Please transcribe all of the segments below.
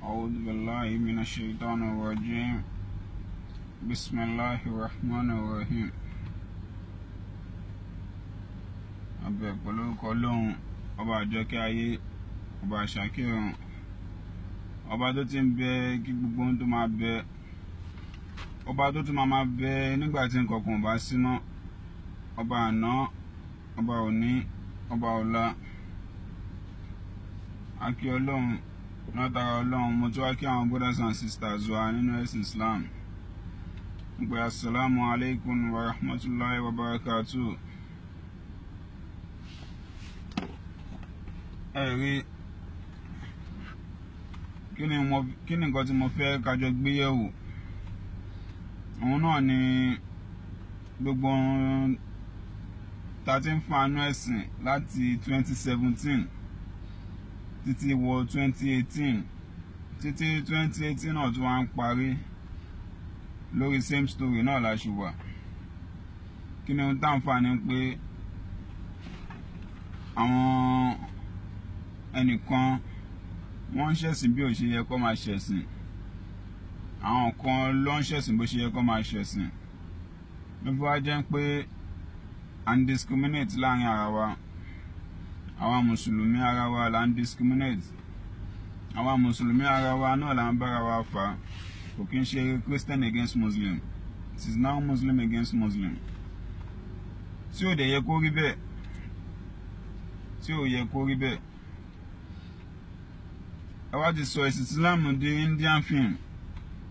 أعوذ بالله من الشيطان الرجيم. بسم الله الرحمن الرحيم. Abẹ́ pẹ̀lú orúkọ Ọlọ́run, ọba àjọkẹ́ ayé, ọba àṣàkẹ́ ọ̀run, ọba tó ti ń bẹ kí gbogbo ohun tó máa bẹ, ọba tó tún máa bẹ nígbà tí nǹkan kan ò bá sí mọ́, ọba àná, ọba òní, ọba ọ̀la. A kí Ọlọ́run látara Ọlọ́run. Mo tún wá kí àwọn brothers and sisters wa nínú ẹ̀sìn Islam pé assalamu alaikum wa rahmatulahi wa barakatuh. Ẹ rí, kí ni nǹkan tí mo fẹ́ kájọ gbé yẹ̀wò? Òun náà ni gbogbo ta ti ń fa anú ẹ̀sìn láti 2017 títí wọ 2018, títí 2018 náà tún wá ń parí lórí same story náà la ṣì wà. Kí ni ohun tá à ń fa ni pé àwọn ẹnìkan wọ́n ń ṣẹ̀sìn bí ò ṣe yẹ kó máa ṣẹ̀sìn, àwọn kan ló ń ṣẹ̀sìn bó ṣe yẹ kó máa ṣẹ̀sìn. Ló fi wá jẹ́ pé à ń discriminate láàrin ara wa. Àwa mùsùlùmí ara wa là ń discriminate, àwa mùsùlùmí ara wa náà là ń bára wa fà. Kò kí ń ṣe Christian against Muslim, it is now Muslim against Muslim. Tí ò dẹ̀ yẹ kó rí bẹ́ẹ̀, tí ò yẹ kó rí bẹ́ẹ̀. Ẹ wá ti sọ ẹ̀sìn Islam di Indian film.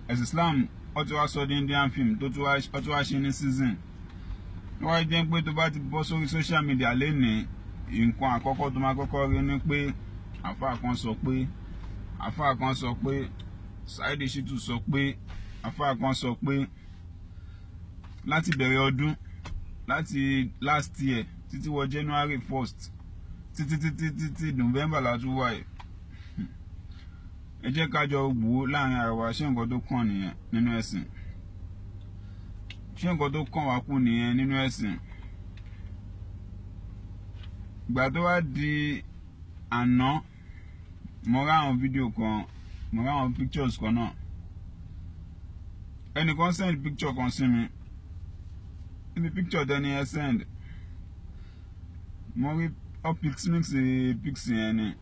Ẹ̀sìn Islam ó ti wá sọ di Indian film tó tún wá ṣe ní season. Wọ́n wá jẹ́ pé tó bá ti bọ́ sórí social media lénìí, nǹkan àkọ́kọ́ tó máa kọ́kọ́ rí ni pé àfáà kan sọ pé, àfáà kan sọ pé, Saheed Shittu sọ pé, àfáà kan sọ pé. Láti bẹ̀rẹ̀ ọdún, láti last year títí wọ January 1st títí títí títí November látún wáyé. Ẹ jẹ́ ká jọ wò ó láàrin ara wa, ṣé nǹkan tó kàn nìyẹn nínú ẹ̀sìn? Ṣé nǹkan tó kàn wá kù nìyẹn nínú ẹ̀sìn? Ìgbà tó wá di àná, mo rí àwọn fídíò kan, mo rí àwọn pictures kan náà. Ẹnìkan send picture kan sí mi. Níbi picture tẹ́ni ẹ send, mo rí ọ mix pix yẹn ni,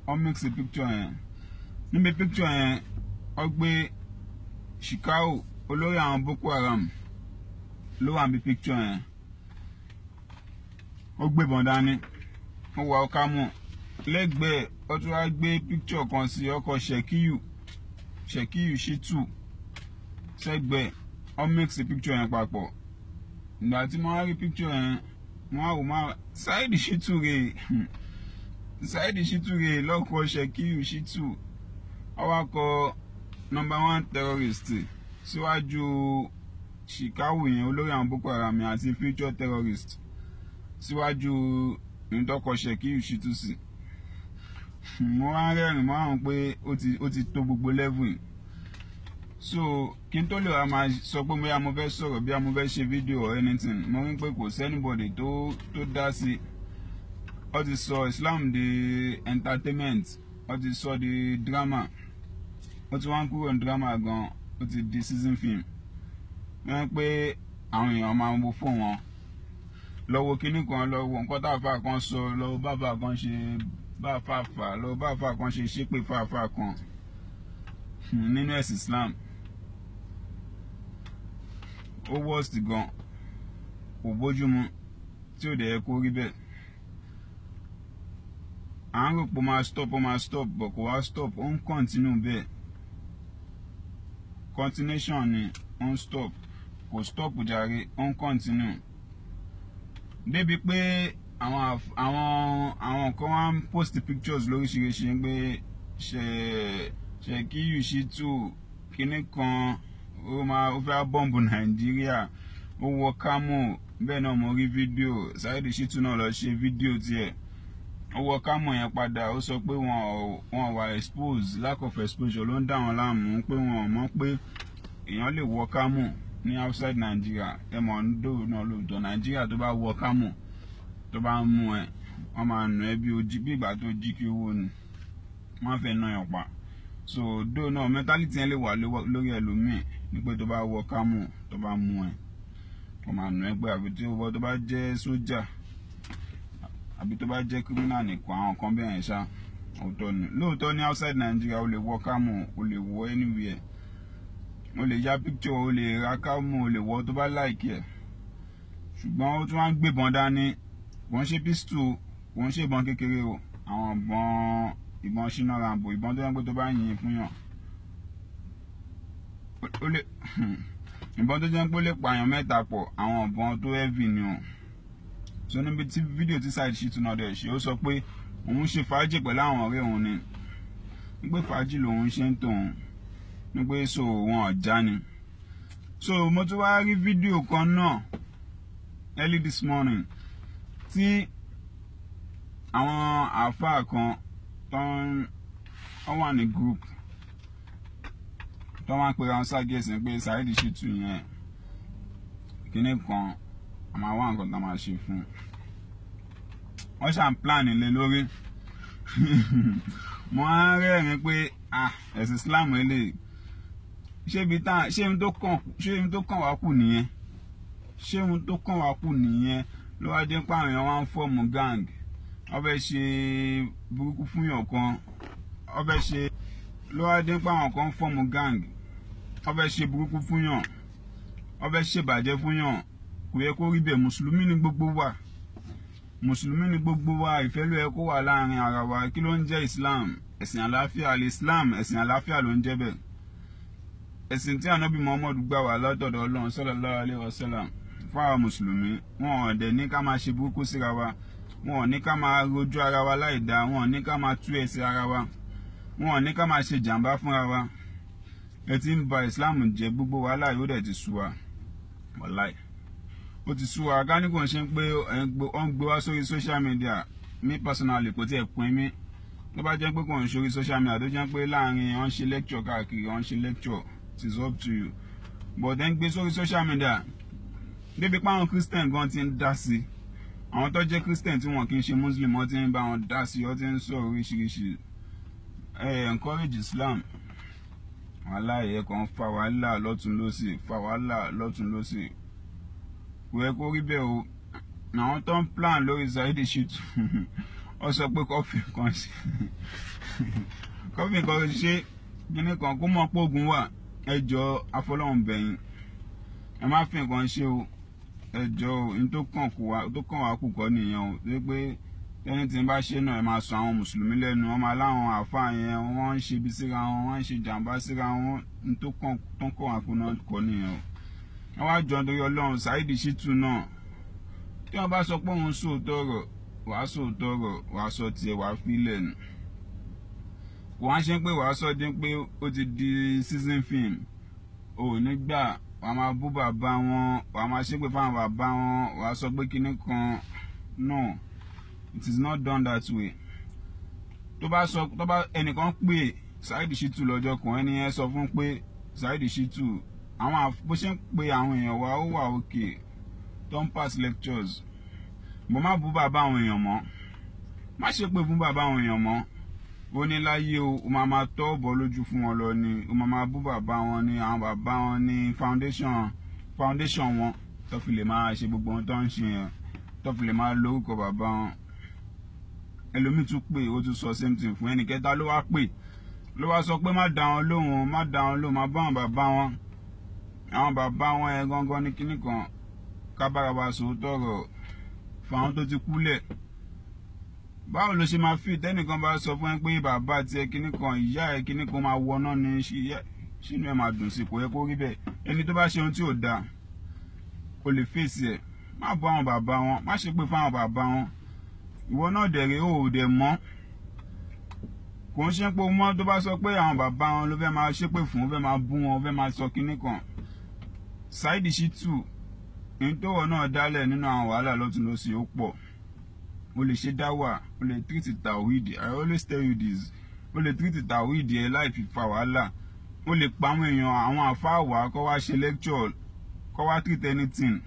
ọ mix picture yẹn. Níbi picture yẹn, ọ gbé Shekau, olórí àwọn Boko Haram, ló wà níbi picture yẹn. Ó gbébọn dání, ó wà ọkà mọ̀ lẹ́gbẹ̀ẹ́. Ó tún wá gbé picture kan sí ọkọ̀ Shekiu Shittu sẹ́gbẹ̀ẹ́. Ó mix picture yẹn papọ̀. Ìgbà tí mo wá rí picture yẹn, mo wá wò má Saheed Shittu rè, Saheed Shittu rè lọ́kọ̀ Shekiu Shittu. Ó wá kọ number 1 terrorist síwájú Shekau yẹn, olórí àwọn Boko Haram àti future terrorist, síwájú ìtọ́kọ̀ Shekiu Shittu sí. Mo wá rẹ́rìn, mo wá hàn pé ó ti tó gbogbo level. So kí n tó lè wá máa sọ pé bóyá mo fẹ́ sọ̀rọ̀, bí mo fẹ́ ṣe fídíò or anything, mo rí pé kò sí anybody tó dá sí. Ó ti sọ Islam di entertainment, ó ti sọ di drama, ó ti wá ń kúrò ní drama gan, ó ti di season film. Wọ́n pé àwọn èèyàn máa ń wo fóònù wọn, lọ́wọ́ kinní kan, lọ́wọ́ nǹkan táfà kan sọ, lọ́wọ́ bàbá kan ṣe bá fàáfà, lọ́wọ́ bàfà kan ṣe ṣépè fàáfà kan nínú ẹ̀sìn Islam. Ó worst gan, kò bójúmu, tí ò dẹ̀ yẹ kó rí bẹ́ẹ̀. À ń rò pé ó máa stop, ó máa stop, but kò wá stop, ó ń continue bẹ́ẹ̀. Continuation ni, ó ń stop, kò stop jàre, ó ń continue. Débi pé àwọn kan wá ń post pictures lóríṣiríṣi pé Shekiu Shittu kinní kan ó fẹ́ bọ́ǹbù Nàìjíríà, ó wọ kámò. Bẹ́ẹ̀ náà mo rí fídíò Saheed Shittu náà lọ ṣe fídíò tiẹ̀, ó wọ kámò yẹn padà, ó sọ pé wọ́n wà expose, lack of exposure ló ń dà wọ́n láàmú, pé wọ́n mọ̀ pé èèyàn lè wọ kámò ní outside Nigeria. Ẹ mọ̀ ń dòwò náà lóòótọ́, Nàìjíríà tó bá wọ kámò tó bá ń mú ẹ, wọ́n máa nù ẹ́ bí ìgbà tó jí kí owó ni, wọ́n fẹ́ ná yàn pa. So dóò náà mentality yẹn lè wà lórí ẹlòmíì ní pé tó bá wọ kámù, tó bá mú ẹ, wọ́n máa nù ẹ́ pé àbí tí ó wọ tó bá jẹ́ sójà àbí tó bá jẹ́ criminal nìkan, àwọn kan bẹ́ẹ̀ ṣá. Òótọ́ ni lóòótọ́ ní outside Nigeria o lè wọ kámù, o lè wọ anywhere, o lè ya picture, o lè ra kámù, o lè wọ tó bá like ẹ̀. Ṣùgbọ́n ó tún wá ń gbébọn dání, kò ń ṣe pistol, kò ń ṣe ìbọn kékeré o, àwọn ìbọn Ṣínà Rambo, ìbọn tó yẹ pé tó bá yìn fún yàn ó lè ìbọn tó jẹ́ pé ó lè pààyàn mẹ́ta pọ̀, àwọn ìbọn tó heavy ni o. So níbi tí fídíò tí Saheed Shittu náà dẹ̀ ṣe, ó sọ pé òun ṣe fàájì pẹ̀lú àwọn ọ̀rẹ́ òun ni, ní pé fàájì lòun ṣe ń tòun, ní pé so wọn ọ̀já ni. So mo tún wá rí fídíò kan náà early this morning tí àwọn àáfàá kan tó ń wà ní group tó wá ń pera wọn ságẹ̀sì pé Saheed Shittu yẹn kíní kan, a máa wá nǹkan tá a máa ṣe fún un. Wọ́n ṣà ń plan lé lórí. Mo á rẹ́rìn pé ẹ̀sìn Islam eléyìí, ṣé ibi tá ṣé ohun tó kàn wá kù nìyẹn? Ṣé ohun tó kàn wá kù nìyẹn ló wá dé pé àwọn èèyàn wá ń form gang, wọ́n fẹ́ ṣe burúkú fún yàn kan, wọ́n fẹ́ ṣe ló wá dé pé àwọn kan ń form gang, wọ́n fẹ́ ṣe burúkú fún yàn, wọ́n fẹ́ ṣèbàjẹ́ fún yàn. Kò yẹ kó rí bẹ́ẹ̀. Mùsùlùmí ni gbogbo wa, mùsùlùmí ni gbogbo wa, ìfẹ́ ló yẹ kó wà láàrin ara wa. Kí ló ń jẹ́ Islam? Ẹ̀sìn àlàáfíà al Islam, ẹ̀sìn àlàáfíà ló ń jẹ́ bẹ́ẹ̀. Ẹ̀sìn tí Ànábì Muhammad gbà wá látọ̀dọ̀ Ọlọ́run sallallahu alaihi wasallam fún àwọn mùsùlùmí. Wọn ò dẹ̀ ní ká máa ṣe burúkú síra wa, wọn ò ní ká máa rojú ara wa láì dáa, wọn ò ní ká máa tú ẹsẹ̀ ara wa, wọn ò ní ká máa ṣe jàǹbá fúnra wa. Ẹ ti ń ba Islam jẹ́, gbogbo wàhálà yóò dẹ̀ ti sú wa, wàláì ó ti sú wa. Ká ní kò ń ṣe pé ó ń gbé wá sórí social media, mi personally kò tiẹ̀ pín mi. Tó bá jẹ́ pé kò ń sórí social media, tó jẹ́ pé láàrin wọ́n ṣe lecture káàkiri, wọ́n ṣe lecture, it is up to you. But then gbé sórí social media débi pé àwọn Christian gan ti ń dá sí, àwọn tó jẹ́ Christian tí wọn kì í ṣe Muslim, wọ́n ti ń bá wọn dá sí, wọ́n ti ń sọ oríṣiríṣi. Ẹ encourage Islam, wàhálà ẹ̀ kàn fa wàhálà lọ́tún lọ́sì, fa wàhálà lọ́tún lọ́sì. Kò yẹ kó rí bẹ́ẹ̀ o. Àwọn tó ń plan lórí Saheed Shittu, ó sọ pé kọ́fì kan ṣe, kọ́fì kan ṣe kíní kan, kó mọ̀ pé ogun wà. Ẹ jọ afọlọ́hún bẹ̀yìn, ẹ má fi nǹkan ṣe o, ẹ jọ o. Ní tó kàn wá kù kọ́ nìyẹn o. Tó pé ẹni tí ń bá ṣe náà, ẹ máa sọ àwọn mùsùlùmí lẹ́nu, wọ́n máa láwọn àáfàá yẹn, wọ́n ń ṣe ibi síra wọn, wọ́n ń ṣe jàǹbá síra wọn. Ní tó kàn wá kù náà kọ́ nìyẹn o. Wọ́n wá jọ nítorí Ọlọ́run. Saheed Shittu náà, tí wọ́n bá sọ pé òun sòótọ́ ọ̀rọ̀, wàá sòótọ́ ọ̀rọ̀, wàá sọ tiẹ̀, wàá fílẹ̀ nù. Kò wá ṣe pé wàá sọ dín pé ó ti di season film, ò ní gbà wàá máa bú bàbá wọn, wàá máa ṣépè fáwọn bàbá wọn, wàá sọ pé kinní kan. No, it is not done that way. Tó bá sọ, tó bá ẹnìkan pè Saheed Shittu lọ́jọ́ kan, ẹni yẹn sọ fún pé Saheed Shittu, àwọn bó ṣe ń pe àwọn èèyàn wa, ó wà òkè tó ń pass lectures, mo má bú bàbá àwọn èèyàn mọ́, má ṣe pé fún bàbá àwọn èèyàn mọ́. Ó ní láyé o, ó máa máa tọ́ bọ́ lójú fún wọn lọ ni, ó máa máa bú bàbá wọn ní, àwọn bàbá wọn ní foundation wọn tó fi lè máa ṣe gbogbo ohun tó ń ṣe yẹn, tó fi lè máa lórúkọ bàbá wọn. Ẹlòmíì tún pè, ó tún sọ same thing fún ẹnì kẹta ló wá pè, ló wá sọ pé má dá wọn lóhùn, má dá wọn lóhùn, má bá àwọn bàbá wọn, àwọn bàbá wọn yẹn gangan ní kinní kan. Kábàrà wa sòótọ́ ọ̀rọ̀ fáwọn tó ti kúlẹ̀. Báwo ló ṣe máa fi tẹ́nìkan bá sọ fún ẹ pé bàbá tiẹ̀ kinní kan, ìyá ẹ kinní kan máa wọná ní sínú ẹ máa dùn sí? Kò yẹ kó rí bẹ́ẹ̀. Ẹni tó bá ṣe ohun tí ò dáa, kò lè fèsì ẹ̀. Má bọ́ àwọn bàbá wọn, má ṣe pé fáwọn bàbá wọn. Ìwọ náà dẹ̀rẹ̀, ó dẹ̀ mọ́, kò ń ṣe pé o mọ́. Tó bá sọ pé àwọn bàbá wọn ló fẹ́ máa ṣépè fún, fẹ́ máa bú wọn, fẹ́ máa sọ kinní kan. Saheed Shittu, ní tówọ náà dálẹ̀ nínú àwọn wàhálà lọ́tún lọ́sì ó pọ̀. O lè ṣe dáwà, o lè treat tawhid. I always tell you this, o lè treat tawhid ẹ láì fi fa wàhálà. O lè pa àwọn èèyàn, àwọn àfáà wá kọ́ wá ṣe lecture, kọ́ wá treat anything.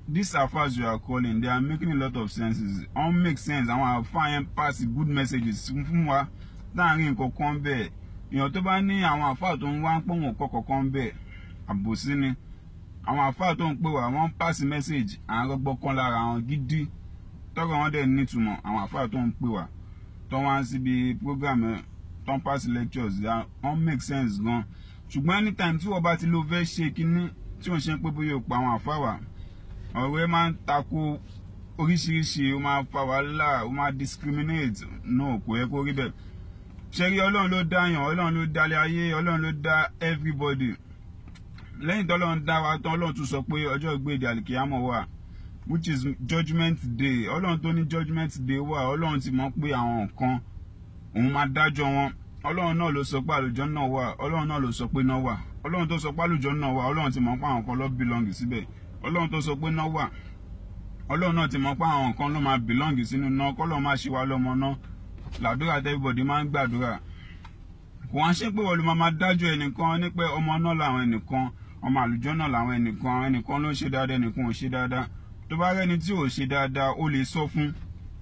These àfáàs you are calling, they are making a lot of senses, wọ́n make sense. Àwọn àfáà yẹn pass good messages fún wa láàrin nǹkan kan bẹ́ẹ̀. Èèyàn tó bá ní àwọn àfáà tó ń wá ń pòun kọ́ kọ̀ọ̀kan bẹ́ẹ̀, àbòsí ni. Àwọn àfáà tó ń pè wá, wọ́n ń pass message, à ń rọ́gbọ́ kan lára àwọn gidi tọ́rọ̀ wọn dẹ̀ nítumọ̀. Àwọn àfáà tó ń pè wá, tó wá ń síbi program ẹ̀, tó ń pass lectures, wọ́n make sense gan. Ṣùgbọ́n anytime tí wọ́n bá ti ló fẹ́ ṣe kínní tí wọ́n ṣe ń pé bóyá o pa àwọn àfáà wá, ọ̀rọ̀ ẹ máa ń tako oríṣiríṣi, ó máa fa wàhálà, ó máa discriminate. No, kò yẹ kó rí bẹ́ẹ̀. Ṣé rí, Ọlọ́run ló dá yàn, Ọlọ́run ló dálé ayé, Ọlọ́run ló dá everybody. Lẹ́yìn tọ́lọ́run dá wa tán, Ọlọ́run tún sọ pé ọjọ́ ìgbéde àlìkìyámọ̀ wà, which is judgement day. Ọlọ́run tó ní judgement day wà, Ọlọ́run ti mọ̀ pé àwọn nǹkan òun máa dájọ́ wọn. Ọlọ́run náà ló sọ pé àlùjọ náà wà, Ọlọ́run náà ló sọ pé náà wà. Ọlọ́run tó sọ pé àlùjọ náà wà, Ọlọ́run ti mọ̀ pé àwọn kan ló belong síbẹ̀. Ọlọ́run tó sọ pé náà wà, Ọlọ́run náà ti mọ̀ pé àwọn kan ló máa belong sínú náà. Kọ́lọ́run máa ṣe wá lọ́mọ náà làdúrà tí everybody máa ń gbàdúrà. Kò wá ṣe pé wọ́n ló máa dájọ́ ẹnìkan ní pé ọmọ náà làwọn ẹnìkan, ọmọ àlùjọ náà làwọn ẹnìkan, àwọn ẹnìkan ló ń ṣe dáadáa, ẹnìkan ò ṣe dáadáa. Tó bá rẹ́ni tí ò ṣe dáadáa, ó lè sọ fún.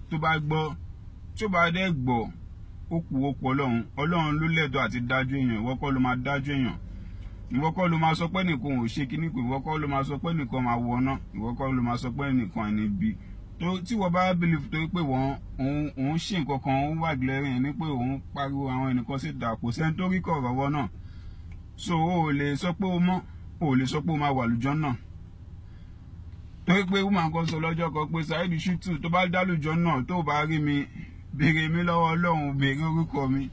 Tó bá gbọ́, tí ó bá dẹ́ gbọ́, ó kù ó pọ̀ Ọlọ́run. Ọlọ́run ló lẹ́tọ̀ọ́ àti dájọ́ èèyàn, ìwọ kọ́ ló máa dájọ́ èèyàn. Ìwọ kọ́ ló máa sọ pé nìkan ò ṣe kíní pé, ìwọ kọ́ ló máa sọ pé nìkan máa wọná, ìwọ kọ́ ló máa sọ pé nìkan ẹni bí. Tó tí wọ́n bá believe tó pé wọ́n òun ṣe nǹkan kan, òun wà glaring ní pé òun pariwo àwọn ẹnìkan síta, kò sẹ́ni tó rí kọ̀rọ̀ wọ náà. So o ò lè sọ pé o mọ́, o ò lè sọ pé o máa wà lùjọ́ náà. Torí pé woman kan sọ lọ́jọ́ kan pé Saheed Shittu, tó bá dá lùjọ́ náà, tó bá rí mi, béèrè mi lọ́wọ́ Ọlọ́run, béèrè orúkọ mi.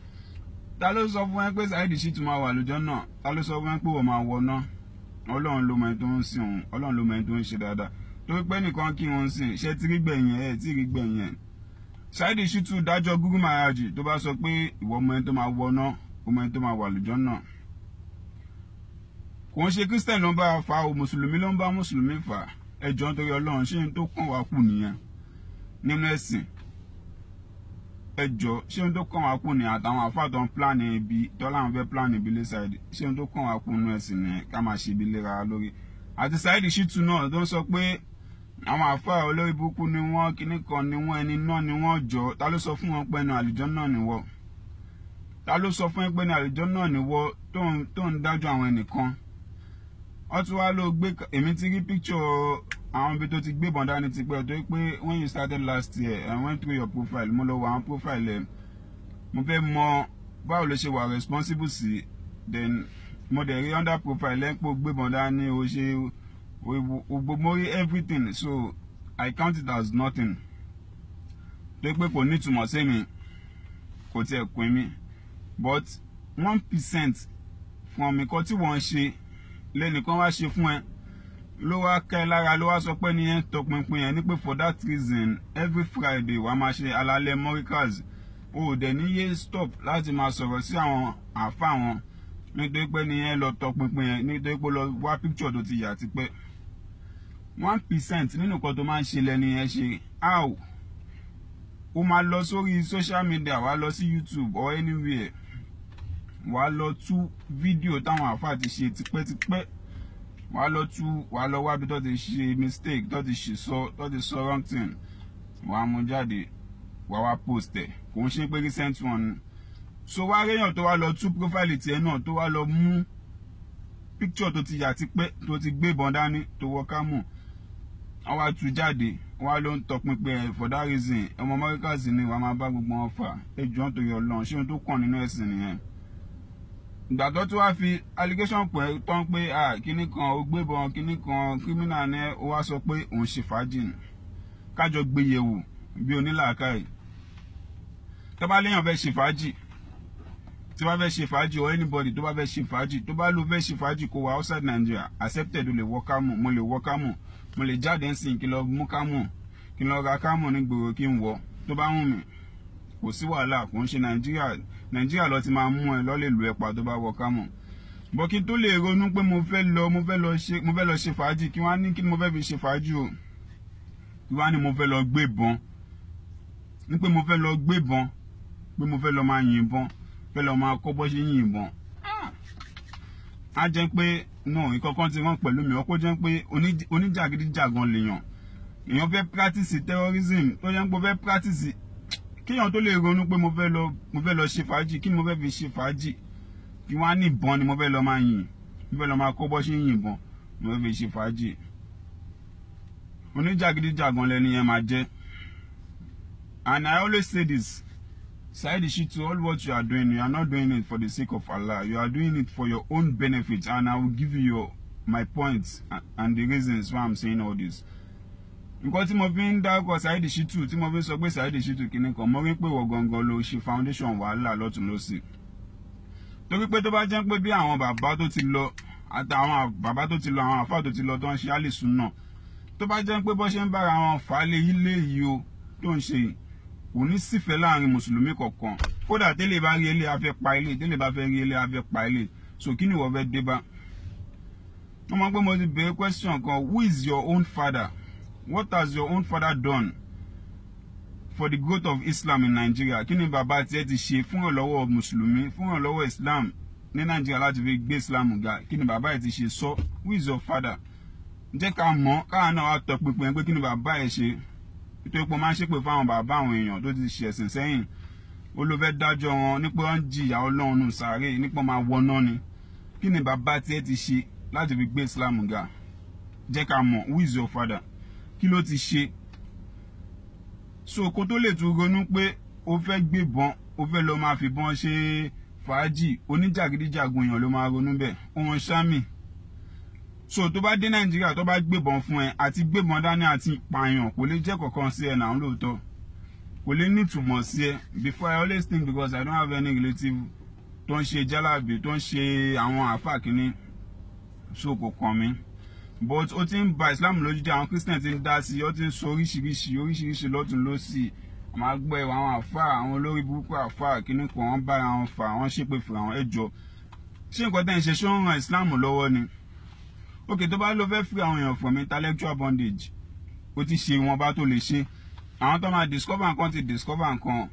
Ta ló sọ fún ẹ pé Saheed Shittu máa wà lùjọ́ náà? Ta ló sọ fún ẹ pé wọ́n máa wọ náà? Ọlọ́run ló mọ ẹni tó ń sìn òun, Ọlọ́run ló mọ ẹni tó ń ṣe dáadáa. Torí pé nìkan kí wọ́n sìn, ṣé tí rí gbẹ̀yìn ẹ̀, tí rí gbẹ̀yìn ẹ̀. Saheed Shittu dájọ́ Guru Maharaj tó bá sọ pé ìwọ mọ ẹni tó máa wọ náà, ó mọ ẹni tó máa wà lùjọ́ náà. Kò ń ṣe Christian ló ń bá fa o, Mùsùlùmí ló ń bá Mùsùlùmí fà. Ẹ jọ̀ọ́, nítorí Ọlọ́run, ṣé n tó kàn wá kù nìyẹn nínú ẹ̀sìn? Ẹ jọ̀ọ́, ṣé n tó kàn wá kù nìyẹn? Àtàwọn àfáà tó ń plan ibi tó láwọn fẹ́ plan ibi lé Saheed, ṣé n tó kàn wá kù nínú ẹ̀sìn nìyẹn, ká máa ṣe ibi léra lórí? Àti Saheed Shittu náà tó ń sọ pé àwọn àfáà olórí burúkú ni wọ́n, kíní kan ni wọ́n, ẹni náà ni wọ́n. Jọ, ta ló sọ fún wọn pé ẹnu àlùjọ náà ni wọ́? Ta ló sọ fún ẹ pé ẹnu àlùjọ náà ni wọ́ tó ń dájọ́ àwọn ẹnìkan? Wọ́n tún wá ló gbé, èmi ti rí picture àwọn ibi tó ti gbé ìbọn dání ti pẹ́, torí pé when you started last year, I went through your profile, mo lọ wo àwọn profile ẹ̀, mo fẹ́ mọ báwo ló ṣe wà responsible sí. Then mo dẹ̀ rí under profile ẹ̀ ń pò gbébọn dání, o ṣe gbogbo, mo rí everything, so I count it as nothing, tó pé kò nítumọ̀ sí mi, kò tiẹ̀ pín mi. But 1% fún ọmọ kan tí wọ́n ń ṣe lẹ́nìkan wá ṣe fún ẹ, ló wá kẹ́ lára, ló wá sọ pé ní ẹ̀ ń tọpinpin ẹ̀ ní pé for that reason every Friday wàá máa ṣe alalẹ́ Morikas, o ò dẹ̀ ní yé stop láti máa sọ̀rọ̀ sí àwọn àáfàá wọn, nítorí pé ní ẹ lọ tọpinpin ẹ, nítorí pé lọ wá picture tó ti yà tipẹ́. 1% nínú nǹkan tó máa ń ṣe lẹ́ni ẹ ṣe. How o máa lọ sórí social media, wàá lọ sí YouTube or anywhere, wàá lọ tú fídíò táwọn àáfàá ti ṣe tipẹ́tipẹ́, wàá lọ tú, wàá lọ wábi tó ti ṣe mistake, tó ti ṣe sọ, tó ti sọ wrong thing, wàá mú jáde, wàá wá post ẹ̀. Kò ń ṣe pé recent one. So wá réyàn tó wá lọ tú profile tiẹ̀ náà, tó wá lọ mú picture tó ti yà tipẹ́, tó ti gbébọn dání, tó wọ camo, wọ́n wá tú jáde, wọ́n wá ló ń tọpinpin ẹ̀. For that reason, ọmọ Morikas ni wàá máa bá gbogbo wọn fà. Ẹ jọ̀ọ́, nítorí Ọlọ́run, ṣé ohun tó kàn nínú ẹ̀sìn nìyẹn? Ìgbà tó tún wá fi allegation pẹ̀ tán pé ah, kíní kan ó gbébọn, kíní kan, criminal ni, ó wá sọ pé òun ṣe fàájì. Kájọ gbé yẹ̀wò bí onílàákàyè. Tó bá léèyàn fẹ́ ṣe fàájì, tí bá fẹ́ ṣe fàájì, or anybody tó bá fẹ́ ṣe fàájì, tó bá ló fẹ́ ṣe fàájì, kó wà outside Nigeria accepted, o lè wọ camo, mo lè wọ camo, mo lè jáde ń sìn kí n lọ mú camo, kí n lọ ra camo ní gbòòrò, kí n wọ̀ tó bá wù mí, kò sí wàhálà. Kò ń ṣe Nàìjíríà. Nàìjíríà lọ ti máa mú ẹ lọ, lè lù ẹ pa tó bá wọ camo. Bọ́ kí n tó lè ronú pé mo fẹ́ lọ ṣe fàájì, kí wọ́n á ní kí ni mo fẹ́ fi ṣe fàájì o, kí wọ́n á ní mo fẹ́ lọ gbébọn, ní pé mo fẹ́ lọ gbébọn, pé mo fẹ́ lọ máa yìnbọn, fẹ́ lọ máa kọ́ bọ́ ṣe yìnbọn, á jẹ́ pé no, ìkọ̀kan ti rán pẹ̀lú mi. Ọkọ̀ jẹ́ pé oníjàgídíjàgan lèèyàn, èèyàn fẹ́ practice terrorism, tó jẹ́ pé ó fẹ́ practice. Kéèyàn tó lè ronú pé mo fẹ́ lọ ṣe fàájì, kí ni mo fẹ́ fi ṣe fàájì? Kí wọ́n á ní ìbọn ni mo fẹ́ lọ máa yìn, mo fẹ́ lọ máa kó bọ́ sí yìnbọn, mo fẹ́ fi ṣe fàájì. Oníjàgídíjàgan lẹni yẹn máa jẹ́. And I always say this, Saheed Shittu, all what you are doing, you are not doing it for the sake of Allah. You are doing it for your own benefit. And I will give you my points and the reasons why I'm saying all this. Nǹkan tí mo fi ń dárúkọ Saheed Shittu, tí mo fi ń sọ pé Saheed Shittu kìíní kan, mo rí pé wọ́n gangan ló ṣe foundation wàhálà lọ́tún lọ́sì. Torí pé tó bá jẹ́ pé bí àwọn bàbá tó ti lọ àtàwọn bàbá tó ti lọ, àwọn àfáà tó ti lọ tó ń ṣe àlìsùn náà, tó bá jẹ́ pé bó ṣe ń bára wọn fà á lé ilé yìí o tó ń ṣe yìí, kò ní sífẹ̀ẹ́ láàrin mùsùlùmí kọ̀ọ̀kan. Kódà tẹ́lẹ̀ bá rí ilé afẹ́ pa ilé, tẹ́lẹ̀ bá fẹ́ rí ilé afẹ́ pa ilé. So kí ni ìwọ fẹ́ dé bá? Wọ́n mọ̀ pé mo ti béèrè question kan, who is your own father? What has your own father done for the growth of Islam in Nigeria? Kí ni bàbá tiẹ̀ ti ṣe fún ìrànlọ́wọ́ mùsùlùmí, fún ìrànlọ́wọ́ Islam ní Nigeria láti fi gbé Islam ga? Kí ni bàbá ẹ̀ ti ṣe sọ? Who is your father? Jẹ́ ká mọ̀, káà náà wá tọpinpin pé kí ni bàbá ẹ̀ ṣe. Nítorí pé ó máa ń ṣépè fáwọn bàbá àwọn èèyàn tó ti ṣe ẹ̀sìn sẹ́yìn. Ó ló fẹ́ dájọ́ wọn nípa wọ́n ń jìyà Ọlọ́run nù sàárè, nípa máa wọná ni. Kí ni bàbá tiẹ̀ ti ṣe láti fi gbé Islam ga? Jẹ́ ká mọ̀, who is your father? Kí ló ti ṣe? So kó tó lè tún ronú pé ó fẹ́ gbébọn, ó fẹ́ lọ máa fìbọn ṣe fàájì, oníjàgídíjàgan èèyàn ló máa ronú bẹ́ẹ̀. Òun ṣámì. So tó bá dé Nàìjíríà, tó bá gbébọn fún ẹ, àti gbébọn dání àti pààyàn kò lè jẹ́ kankan sí ẹ náà lóòótọ́. Kò lè ní ìtumọ̀ sí ẹ. Before, I always think, because I don't have any relative tó ń ṣe jálàbí, tó ń ṣe àwọn àáfàá kínní, so kò kàn mí. But ó ti ń ba Islam lójú jẹ́, àwọn Christian ti ń dá sí i, ó ti ń sọ oríṣiríṣi oríṣiríṣi lọ́tún lọ́sì. Àwọn agbẹ́ àwọn àáfàá, àwọn olórí burúkú àáfàá kínní kan, wọ́n bára wọn fà, wọ́n ṣépè fún àwọn ẹjọ́. Ṣé nǹkan tẹ́ ń ṣe ṣó ń ran Islam lọ́wọ́ ni? Okay, tó bá lọ fẹ́ free àwọn èèyàn from intellectual bondage, ó ti ṣe ìwọ̀nba tó lè ṣe. Àwọn tó máa discover nǹkan ti discover nǹkan,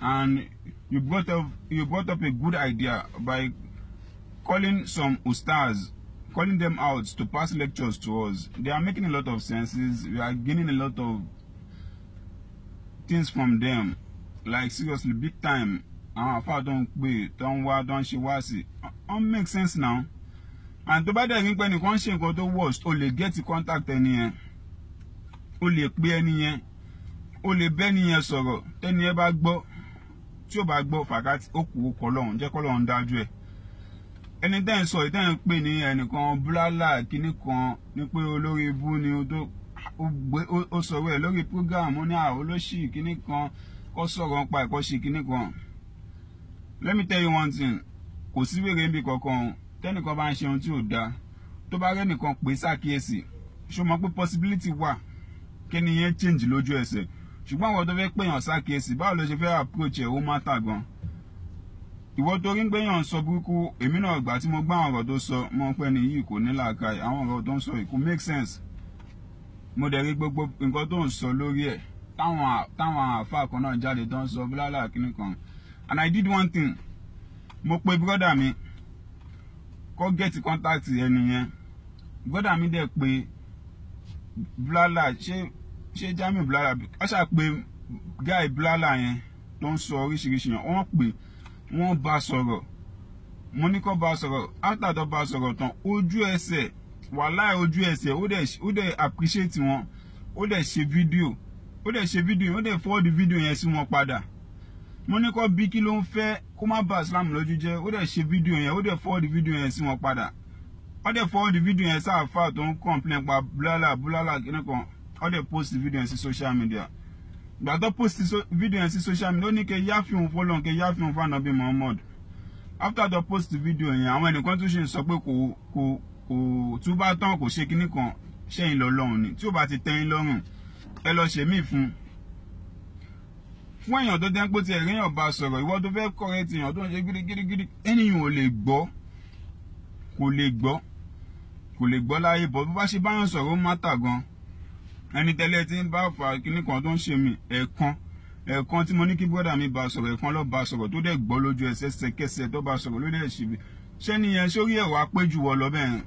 and you brought up a good idea by calling some ustaz, calling them out to pass lectures to us. They are making a lot of senses. We are gaining a lot of things from them, like seriously, big time. Àwọn àfáà tó ń pè, tó ń wá, tó ń ṣe wá sí, ó make sense now. And tó bá dẹ̀ rí pé ẹnìkan ṣe nǹkan tó worst, o lè get contact ẹni yẹn, o lè pe ẹni yẹn, o lè bẹ́ ẹni yẹn sọ̀rọ̀. Tẹ́ni yẹn bá gbọ́, tí ò bá gbọ́, fàkàtì ó kù, ó kọ́ lọ́hùn, jẹ́ kọ́ lọ́hùn dájú ẹ̀. Ẹni tẹ́ ń sọ yìí, tẹ́ ń pè ní ẹnìkan búlálà kínní kan ní pé olórí ibú ni, ó tó ó sọ̀rọ̀ ẹ̀ lórí program, ó ní àwọn olóṣì kínní kan kọ́ sọ̀rọ̀ nípa ẹ̀kọ́ ṣe kínní kan. Let me tell you one thing, kò sí wèrè níbi kankan o. Tẹ́nìkan bá ń ṣe ohun tí ò dáa, tó bá rẹ́nìkan pè ṣàkíyèsí, ṣó mọ̀ pé possibility wà kí ni yẹn change lójú ẹsẹ̀? Ṣùgbọ́n àwọn tó fẹ́ pèèyàn ṣàkíyèsí, báwo ló ṣe fẹ́ approach ẹ̀, ó matter gan. Ìwọ tó rí ń gbéyàn sọ burúkú, èmi náà gbà tí mo gbọ́ àwọn ọ̀rọ̀ tó sọ, mo pẹ́ ni yìí kò ní làákàyè, àwọn ọ̀rọ̀ tó ń sọ yìí kò make sense. Mo dẹ̀ rí gbogbo nǹkan tó ń sọ lórí ẹ̀, táwọn àáfàá kan náà jáde tó ń sọ bílálà kínní kan. And I did one thing, mo pe brother mi kó get contact ẹni yẹn. Brother mi dẹ̀ pé bílálà, ṣé Jamiu bílálà, ó ṣáà pé guy bílálà yẹn tó ń sọ oríṣiríṣi yẹn. Wọ́n pè, wọ́n bá sọ̀rọ̀. Mo ní kó bá sọ̀rọ̀. After tó bá sọ̀rọ̀ tán, ojú ẹsẹ̀, wàláì, ojú ẹsẹ̀, ó dẹ̀ appreciate wọn. Ó dẹ̀ ṣe fídíò, ó dẹ̀ ṣe fídíò, ó dẹ̀ forward fídíò yẹn sí wọn padà. Mo ní kó bí kí ló ń fẹ́ kó má bà Islam lójú jẹ́. Ó dẹ̀ ṣe fídíò yẹn, ó dẹ̀ forward fídíò yẹn sí wọn padà. Ó dẹ̀ forward fídíò yẹn sáàfà tó ń complain pa búlálà búlálà kíní kan. Ó dẹ̀ post fídíò yẹn sí social media. Ìgbà tó post fídíò yẹn sí social media, ó ní kẹ́ yáfi òun fọlọ́n, kẹ́ yáfi òun fún Muhammad. After tó post fídíò yẹn, àwọn ẹnìkan tún ṣe ń sọ pé kò túbá tán, kò ṣe kíní kan. Ṣẹ́yìn lọ́lọ́run ni? Tí ó bá ti tẹ́yìn lọ́rùn, ẹ lọ ṣe míì fún èèyàn tó dẹ́n pé tí ẹ̀ríyàn bá sọ̀rọ̀. Ìwọ tó fẹ́ correct èèyàn tó ń ṣe gidigidigidi, ènìyàn ò lè gbọ́, kò lè gbọ́, kò lè gbọ́ láyé bọ́. Bó bá ṣe báyàn sọ̀rọ̀, ó matter gan. Ẹni tẹ́lẹ̀ tí ń bá fà kíní kan tó ń ṣe mí, ẹ̀ẹ̀kan ẹ̀ẹ̀kan tí mo ní kí brother mi bá sọ̀rọ̀, ẹ̀ẹ̀kan ló bá sọ̀rọ̀ tó dẹ̀ gbọ́ lójú ẹsẹ̀ ẹsẹ̀kẹsẹ̀ tó bá sọ̀rọ̀ ló dẹ̀ ṣe. Ṣé nìyẹn sórí ẹ̀wà pé jù wọ lọ bẹ́ẹ̀?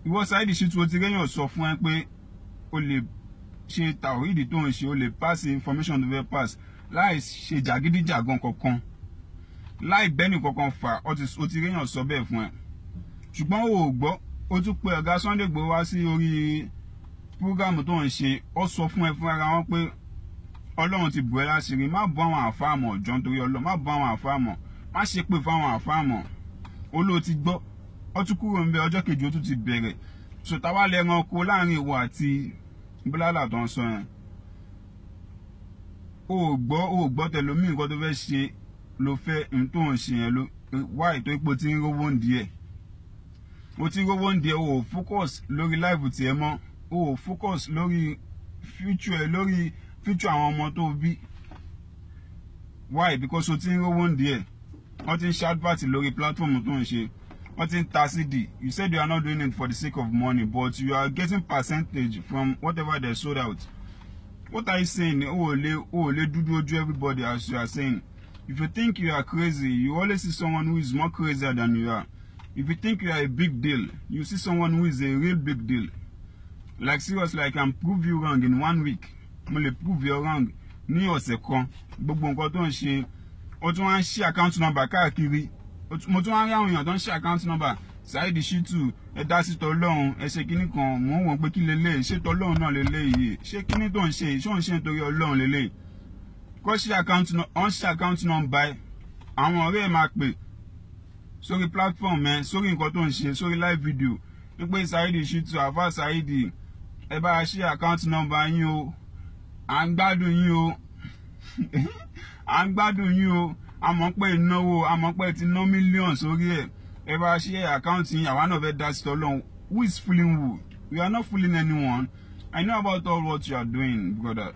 Ìwọ Saheed Shittu, o ti réyàn sọ fún ẹ pé o lè ṣe tàwíìdì tó ń ṣe, o lè pass information tó fẹ́ pass láì ṣe jàgídíjàgan kankan. Láì bẹ́ẹ̀ nìkankan fà, ó ti réyàn sọ bẹ́ẹ̀ fún ẹ. Ṣùgbọ́n o ò gbọ́, ó tún pe ọ̀gá Sunday Igboho wá sí orí púrógámù tó ń ṣe, ó sọ fún ẹ fún ara wọn pé Ọlọ́run ti bù ẹ́ láṣìírí, má bọ́ àwọn àfáà mọ̀ jọ nítorí Ọlọ́run, má bọ́ àwọn àfáà mọ̀, má ṣe pè fún àwọn àfáà mọ̀. Olóò ti gbọ́, ó tún kúrò ńbẹ̀ ọjọ́ kejì ó tún ti bẹ̀rẹ̀. Sọ̀tà wá lẹ́ran oko láàrin ìwọ àti Bílálà tó ń sọ yẹn. O ò gbọ́ tẹlomi nǹkan tó fẹ́ ṣe ló fẹ́ n tó ń ṣe yẹn ló wá ètò ipò tí ń rówó ń díẹ̀. O ti rówó ń díẹ̀, o ò focus lórí life tiẹ̀ mọ́, o ò focus lórí future ẹ, lórí future àwọn ọmọ tó bí. Why? Because o ti ń rówó ń díẹ̀. Wọ́n ti ń ṣe advert lórí platform tó ń ṣe. Wọ́n ti ń ta CD. You said you are not doing it for the sake of money, but you are getting percentage from whatever they sold out. What are you saying? O ò lè dúdú ojú everybody as you are saying. If you think you are crazy, you always see someone who is more crazier than you are. If you think you are a big deal, you see someone who is a real big deal. Like seriously, I can prove you wrong in 1 week. Mo lè prove you wrong ní ọ̀sẹ̀ kan. Gbogbo nǹkan tó ń ṣe, ó tún wá ń ṣí account number káàkiri. Mo tún wá ń rí àwọn èèyàn tó ń ṣí account number. Saheed Shittu, ẹ dá sí tọlọ́run, ẹ ṣe kíní kan, mò ń wọ̀n pé kí leléyìí, ṣé tọlọ́run náà leléyìí, ṣé kíní tó ń ṣe, ṣé òun ṣe nítorí Ọlọ́run leléyìí. Kọ́ ṣí account number, àwọn ọ̀rẹ́ ẹ̀ máa pè sórí platform ẹ, sórí nǹkan tó ń ṣe, sórí live video, wípé Saheed Shittu, àfáà Saheed, ẹ bá ṣí account number yín o, à ń gbádùn yín o, à ń gbádùn yín o, a mọ̀ pé ìnáwó, a mọ̀ pé ti ná millions sórí ẹ̀. Ẹ bá ṣe account yín, àwa náà fẹ́ dá sí tọ́lọ́run. Who is fooling who? We are not fooling anyone. I know about all what you are doing, brother.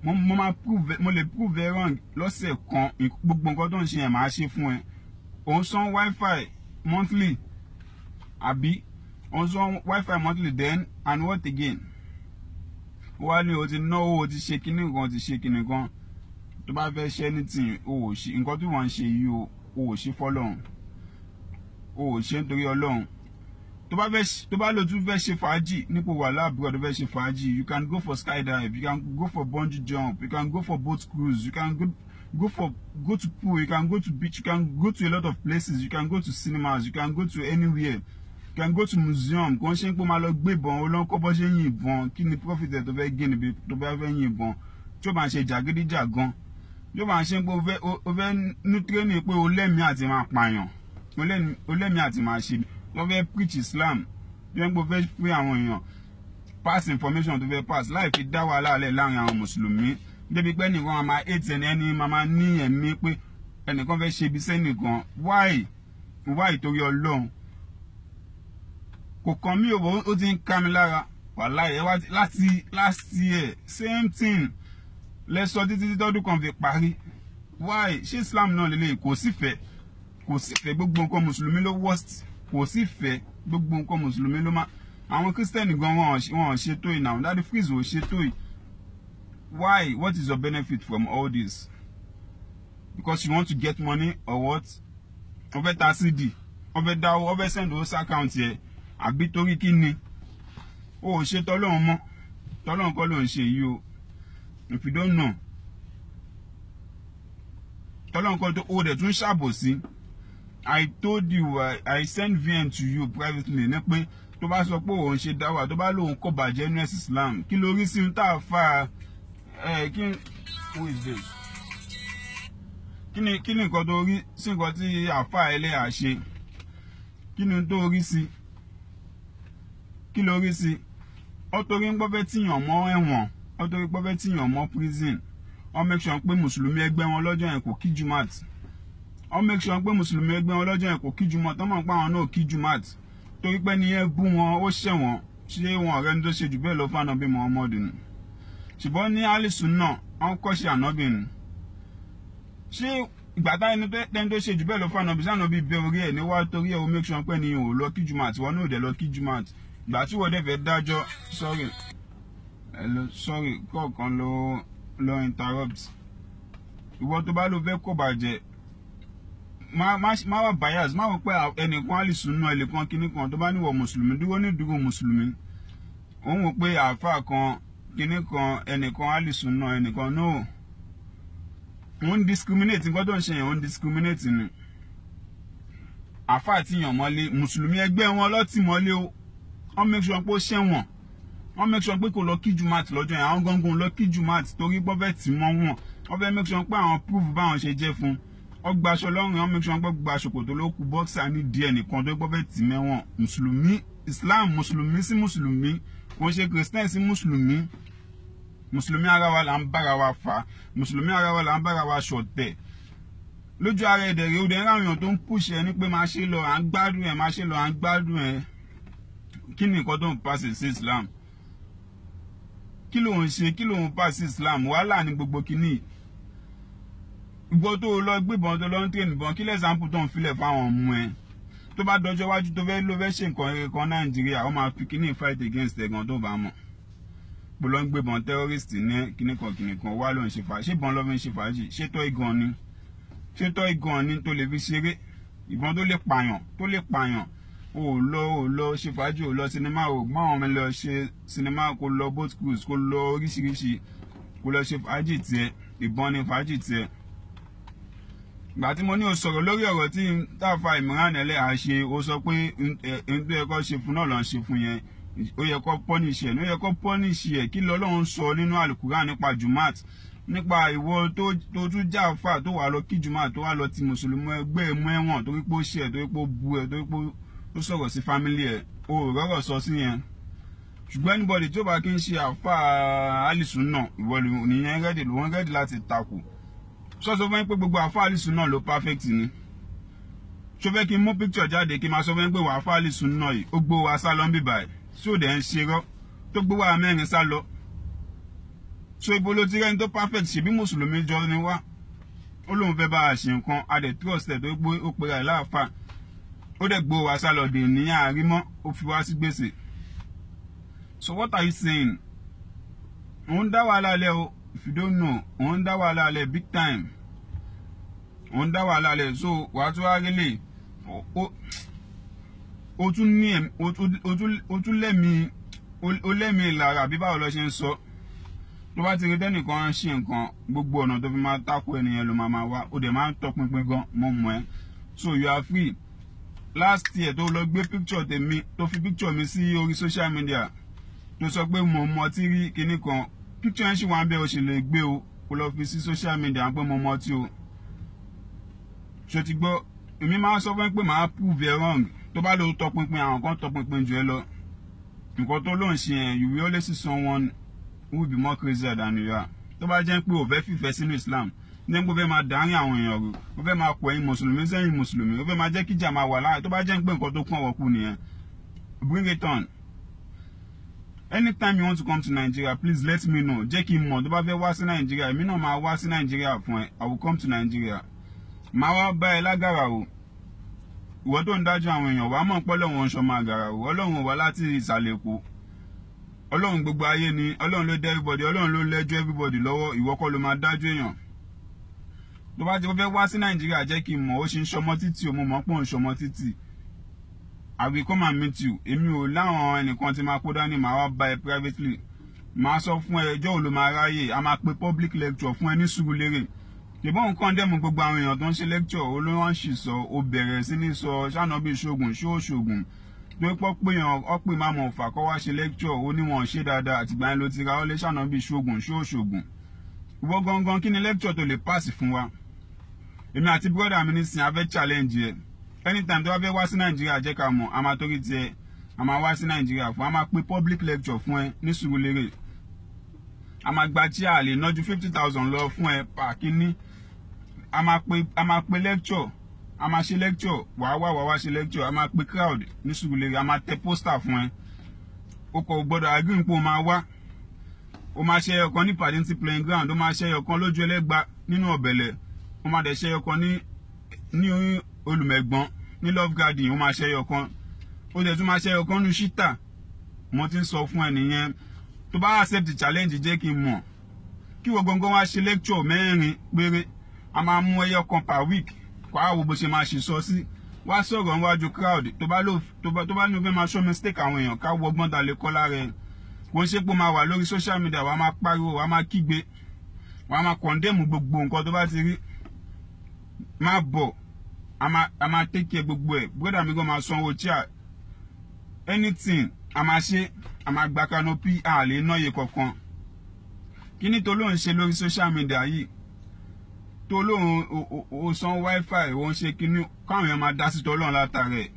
Mo máa prove, mo lè prove ẹ wrong lọ́sẹ̀ kan. Gbogbo nǹkan tó ń ṣe yẹn máa ṣe fún ẹ. Òun san wifi monthly, àbí? Òun san wifi monthly then and what again? Wá ní o ti náwó, o ti ṣe kinní kan, o ti ṣe kinní kan. Tó bá fẹ́ ṣe anything, o ò ṣe nǹkan tí wọ́n ń ṣe yìí o, o ò ṣe fọ́lọ́run. O ò ṣe nítorí Ọlọ́run. Tó bá lò tún fẹ́ ṣe fàájì nípò wà láàbúrò tó fẹ́ ṣe fàájì, you can go for skydive, you can go for bungee jump, you can go for boat cruise, you can go to pool, you can go to beach, you can go to a lot of places, you can go to cinemas, you can go to anywhere, you can go to museum. Kò ń ṣe pé ó máa lọ gbé ìbọn, ó lọ ń kọ́ bọ́ ṣe ń yìnbọn. Kí ni profit ẹ̀ tó fẹ́ gé níbi tó bá fẹ́ yìnbọn? Tí ó bá ń ṣe jàgídíjàgan, tí ó bá ń ṣe pé ó fẹ́ ní training pé ó lẹ́mìí àti máa pààyàn, ó lẹ́mìí àti máa ṣe, wọ́n fẹ́ preach Islam, bí wọ́n fẹ́ fún àwọn èèyàn pass information tó fẹ́ pass láì fi dá wàhálà lẹ̀ láàrin àwọn mùsùlùmí. Débi pé ẹnìkan máa hate ẹni, máa ní ẹ̀mí pé ẹnìkan fẹ́ ṣe ibi sẹ́nìkan. Why? Why torí Ọlọ́run? Kò kàn mí ò, ó ti ń ká mi lára. Wàláhì, ẹ wá láti last year same thing lẹ́sọ títí tọ́dún kan fi parí. Why? Ṣé Islam náà lélẹ̀? Kò sífẹ̀ẹ́, kò sífẹ̀ẹ́. Gbogbo nǹkan mùsùlùmí ló worst. Kò sífẹ̀ẹ́, gbogbo nǹkan mùsùlùmí ló má. Àwọn Christian gan wọn ò ṣe tó yìí now. Daddy Freeze ò ṣe tó yìí. Why? What is your benefit from all this? Because you want to get money or what? Ó fẹ́ ta CD, ó fẹ́ dáwó, ó fẹ́ send owó sí account yẹ, àbí torí kí ni? O ò ṣe tọ́lọ́run mọ́. Tọ́lọ́run kọ́ ló ń ṣe yìí o. If you don't know, tọ́lọ́run kọ́ tó o dẹ̀ tún ṣàbòsí. I told you, I send VN to you privately ní pé tó bá sọ pé òun ṣe dáwà, tó bá lóun kò bàjẹ́ ní ẹ̀sìn Islam, kí ló rí sí ń tà fà ẹ kí who is this? Kí ni nǹkan tó rí sí nǹkan tí àfà ẹlẹ́yà ṣe? Kí ni tó rí sí? Kí ló rí sí? Ó torí ń gbọ́fẹ́ tíyàn mọ́ ẹ̀wọ̀n, ó torí gbọ́fẹ́ tíyàn mọ́ prison. Ó make sure pé mùsùlùmí ẹgbẹ́ wọn lọ́jọ́ yẹn kò kí Jumat. Ó make sure pé mùsùlùmí ẹgbẹ́ wọn lọ́jọ́ yẹn kò kí Jumat, tọ́ mọ̀ pé àwọn náà kí Jumat. Torí pé ní ẹ bú wọn, ó ṣẹ̀ wọ́n, ṣé wọn ọ̀rẹ́ ní tó ṣe jù bẹ́ẹ̀ lọ fún Ànábì Muhammad ni. Ṣùgbọ́n ní Alisun náà, wọ́n kọ́ ṣe Ànábì ni. Ṣé ìgbà táyé tẹ́ni tó ṣe jù bẹ́ẹ̀ lọ fún Ànábì, sànàbí bẹ orí ẹ̀ ní wá torí ẹ̀ ó make sure pé ní ò lọ kí Jumat, wọn náà ò dẹ̀ lọ kí Jumat. Ìgbà tí wọ́n dẹ̀ fẹ́ dájọ́, sorry, hello, sorry, kọ̀ọ̀kan ló interrupt. Ìwọ tó bá lọ fẹ́ kó bàjẹ́, má wà bias, má wọ pé ẹnìkan Alisun náà, ẹnìkan kíní kan, tó bá níwọ̀ mùsùlùmí, dúró ní dúró mùsùlùmí. Òun wò pé àáfàá kan kíní kan, ẹnìkan Alisun náà, ẹnìkan no. Òun discriminate, nǹkan tó ń ṣe yẹn, òun discriminate ni. Àfáà tí yàn mọ́lé, mùsùlùmí ẹgbẹ́ wọn lọ́tì mọ́lé o. Wọ́n make sure pé ó ṣẹ̀wọ̀n. Wọ́n make sure pé kò lọ kí Jumat lọ́jọ́ yẹn. Àwọn gangan lọ kí Jumat torí pọ́fẹ́ tì mọ́ wọn. Wọ́n fẹ́ make sure pé àwọn proof báwọn ṣe jẹ́ fún. Wọ́n gba aṣọ lọ́rùn, wọ́n make sure pé gba ṣòkòtò ló kù bọ́ksà ní díẹ̀ nìkan tó pọ́fẹ́ tì mẹ́wọ̀n. Mùsùlùmí, Islam, mùsùlùmí sí mùsùlùmí, kò ń ṣe Christian sí mùsùlùmí. Mùsùlùmí ara wa là ń bára wa fà, mùsùlùmí ara wa là ń bára wa ṣọ̀tẹ̀. Lójú ara ẹ̀dẹ̀ rẹ̀, ó dẹ̀ ń ráwọn èèyàn tó ń pùṣẹ̀ ní pé máa ṣe lọ, à ń gbádùn ẹ̀, máa ṣe lọ, à ń gbádùn ẹ̀. Kí ni nǹkan tó ń pàṣẹ sí Islam? Kí ló ń ṣe? Kí ló ń pàṣẹ Islam? Wàhálà ní gbogbo kìíní. Ìgbọ́ tó lọ gbébọn tó lọ ń tẹ̀ níbọn, kí lẹ́sàmpù tó ń filẹ̀ fáwọn ọmọ ẹ̀? Tó bá dọjọ́ iwájú tó fẹ́ ló fẹ́ ṣe nǹkan rere kan Nàìjíríà, ó máa fi kíní fight against ẹ̀ gan tó bá mọ̀. Bó lọ ń gbébọn terrorist ní kíní kan kíní kan wá ló ń ṣe fàájì. Ṣé ìbọn ló fi ń ṣe fàájì? Ṣé tọ́ igan ni? Ṣé tọ́ igan ni tó lè fi ṣeré? Ìbọn tó lè pààyàn, tó lè pààyàn. O lọ ṣe fàájì, o lọ sinimá, o gbọ́n àwọn ọmọ lọ ṣe sinimá, kó lọ boat cruise, kó lọ oríṣiríṣi, kó lọ ṣe fàájì tiẹ̀. Ìbọn ni fàájì tiẹ̀. Ìgbà tí mo ní o sọ̀rọ̀ lórí ọ̀rọ̀ tí Táfà Imran Eleha ṣe, o sọ pé n tó yẹ kó ṣe fún náà ló ń ṣe fún yẹn. Ó yẹ kó punish ẹ̀, ó yẹ kó punish ẹ̀. Kí l'Ọlọ́run sọ nínú Al-Qur'an nípa Jumat, nípa ìwọ tó tún já àfà tó wà lọ kí Jumat, tó wà lọ ti mùsùlùmí ẹgbẹ́ mú ẹ̀wọ̀n torí pé ó ṣe ẹ̀, torí pé ó bu ẹ̀, torí pé ó sọ̀rọ̀ sí family ẹ̀, o rọ́rọ̀ sọ sí yẹn. Ṣùgbọ́n anybody tó bá kí ń ṣe àfà Alìsùn náà, ìwọ nìyẹn rẹ́dì, ló ń rẹ́dì láti takò. Sọ fún yín pé gbogbo àfà Alìsùn náà ló perfect ni. Ṣó fẹ́ kí n mú picture jáde kí n máa sọ fún yín pé wà àfà Alìsùn náà yìí, ó gbó wa sá lọ ń bíbà ẹ̀, tí ò dẹ̀ ń ṣe rọ́, tó gbó wa mẹ́rin sá lọ. So ibo ló ti rẹ́ni tó perfect? Ṣèbí mùsùlùmí jọ ni wá. Ó lóun fẹ́ bá a ṣe nǹkan, a dẹ̀ trust ẹ̀ tó gbé ó pera ẹ̀ láàfà. Ó dẹ̀ gbó wa sá lọ dè ní àárín mọ́, ó fi wá sí gbèsè. So what are you saying? Òun dá wàhálà lẹ̀ o, if you don't know, òun dá wàhálà lẹ̀ big time. Òun dá wàhálà lẹ̀, so wàá tún wá rí lè. O tún ní, o tún lẹ́mi, o lẹ́mi ìlara bí báwo lọ ṣe ń sọ. Tó bá ti rí tẹ́nìkan ń ṣe nǹkan, gbogbo ọ̀nà tó fi máa tako ẹnìyẹn ló máa máa wá. Ó dẹ̀ máa ń tọpinpin gan, mo mọ̀ ẹ́. So you are free. Last year tó lọ gbé picture tèmi, tó fi picture mi sí orí social media, tó sọ pé mo mọtí rí kinní kan, picture yẹn ṣì wà ń bẹ́, o sì lè gbé o, kó lọ fi sí social media pé mo mọtí o. Ṣó ti gbọ́? Èmi máa ń sọ fún ẹ pé màá prove ẹ wrong. Tó bá lọ tọpinpin, àwọn kan tọpinpin jù ẹ lọ. Nǹkan tó ló ń ṣe yẹn, you will always see someone who will be more crazier than you are. Tó bá jẹ́ pé o fẹ́ fìfẹ́ sínú Islam, ní pé o fẹ́ máa dárín àwọn èèyàn rú, o fẹ́ máa pọ̀ ẹ̀yin mùsùlùmí sẹ́yìn mùsùlùmí, o fẹ́ máa jẹ́ kíjà máa wà láàrin. Tó bá jẹ́ pé nǹkan tó kún ọ̀wọ́ kù nìyẹn, bring it on. Anytime you want to come to Nigeria, please let me know. Jẹ́ kí n mọ̀ tó bá fẹ́ wá sí Nigeria, èmi náà máa wá sí Nigeria fún ẹ. I will come to Nigeria. Màá wá bá ẹ lágàrà o. Ìwọ tó ń dájú àwọn èèyàn, wàá mọ̀ pé Ọlọ́run ń ṣọmọ àgàrà o. Ọlọ́run wá láti ìsàlẹ̀ Èkó. Ọlọ́run gbogbo ayé ni, Ọlọ́run ló dá everybody, Ọlọ́run ló lẹ́jọ́ everybody lọ́wọ́, ìwọ kọ́ ló máa dájú èèyàn. Tó bá ti fẹ́ wá sí Nàìjíríà, jẹ́ kí n mọ̀. Ó ṣe ń ṣọmọ títì o, mo mọ̀ pé ó ń ṣọmọ títì. I will come and meet you. Èmi ò láwọn ẹnìkan tí máa kó dání, màá wá bá ẹ privately. Màá sọ fún ẹ ẹjọ́ wo ló máa ráyè, a máa pe public lecture fún ẹ ní Sùúrùlérè. Ṣùgbọ́n nǹkan dẹ́mu gbogbo àwọn èèyàn tó ń ṣe lecture, olóhùn sì sọ, ó bẹ̀rẹ̀ sí ní sọ ṣáná bí ṣoògùn, ṣó ṣoògùn. Tó pọ́ pé èèyàn ọ̀pẹ̀ máa mọ̀ fà kọ́ wá ṣe lecture, ó ní wọn ṣe dáadáa, àtìgbà yẹn ló ti ra ọ́lé ṣáná bí ṣoògùn, ṣó ṣoògùn. Ìwọ gangan kí ni lecture tó lè pass fún wa? Èmi àti brother mi nísìnyí a fẹ́ challenge ẹ. Anytime tó bá fẹ́ wá sí Nàìjíríà, jẹ́ ká mọ̀, a máa torí tiẹ̀, a máa wá sí Nàìjíríà fún, a máa pe public lecture fún ẹ ní Sùúrùlérè. A máa gba chair lè ná ju 50,000 lọ fún ẹ pa kíní. A máa pe lecture, a máa ṣe lecture, wàá wá wàá wá ṣe lecture, a máa pe crowd ní Sùúrùlérè, a máa tẹ poster fún ẹ. O kò gbọ́dọ̀ agree pé o máa wá. O máa ṣe ẹyọ kan ní Paddington playing ground, o máa ṣe ẹyọ kan lójú ẹlẹ́gba nínú Ọ̀bẹ̀lẹ̀, o máa dẹ̀ ṣe ẹyọ kan ní Olùmẹ̀gbọ́n ní Love Garden, o máa ṣe ẹyọ kan. O dẹ̀ tún máa ṣe ẹyọ kan ní Ṣítà. Mo ti ń sọ fún ẹ nìyẹn. Tó bá accept the challenge, jẹ́ kí n mọ̀. Kí wọ́n gangan wá ṣe lecture mẹ́rin péré. A máa mú ẹyọ kan per week. Kó á wo bó ṣe máa ṣe sọ sí. Wá sọ̀rọ̀ níwájú crowd. Tó bá ní o fẹ́ máa show mistake àwọn èèyàn, ká wo ọgbọ́n ta lè kọ́ lára ẹ. Kò ń ṣe pé o máa wà lórí social media, wàá máa pariwo, wàá máa kígbe. Wàá máa condemn gbogbo nǹkan tó bá ti rí. Má bọ̀, a máa take care gbogbo ẹ̀. Brother mi gan máa sanwó chair, anything a máa ṣe, a máa gba canopy, a lè náye kankan. Kí ni tó lóun ṣe lórí social media yìí? Tó lóun o san wifi, òun ṣe kíní káwọn èèyàn máa dá sí tọ́lọ́run látara ẹ̀.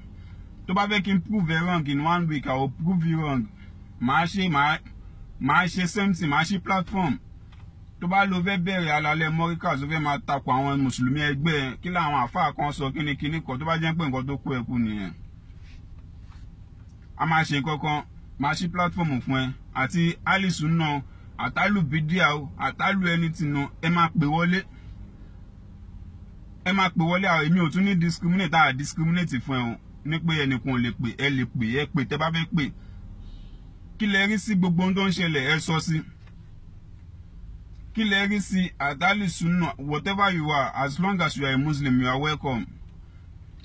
Tó bá fẹ́ kí n prove ẹ wrong in one week, I will prove you wrong. Màá ṣe, màá ṣe same thing, màá ṣe platform. Tó bá lo fẹ́ bẹ̀rẹ̀ alalẹ́ mọ́ríkà tó fẹ́ máa takò àwọn mùsùlùmí ẹgbẹ́ ẹ, kí làwọn àáfàá kan sọ kíní kíní kan, tó bá jẹ́ pé nǹkan tó kó ẹ kú nìyẹn. A máa ṣe kankan, máa ṣí platform fún ẹ àti alisun náà, àtàlù bídíà o, àtàlù anything náà, ẹ máa pè wọlé. Ẹ máa pè wọlé. Àwọn èmi ò tún ní discriminate, à discriminate fún ẹ o, ní pé ẹnìkan ò lè pè, ẹ lè pè, ẹ pè tẹ bá fẹ́ pè. Kí lẹ rí sí gbogbo ohun tó ń ṣẹlẹ̀, ẹ sọ sí. Kí lẹ rí sí àtàlù sunna, whatever you are, as long as you are a Muslim, you are welcome.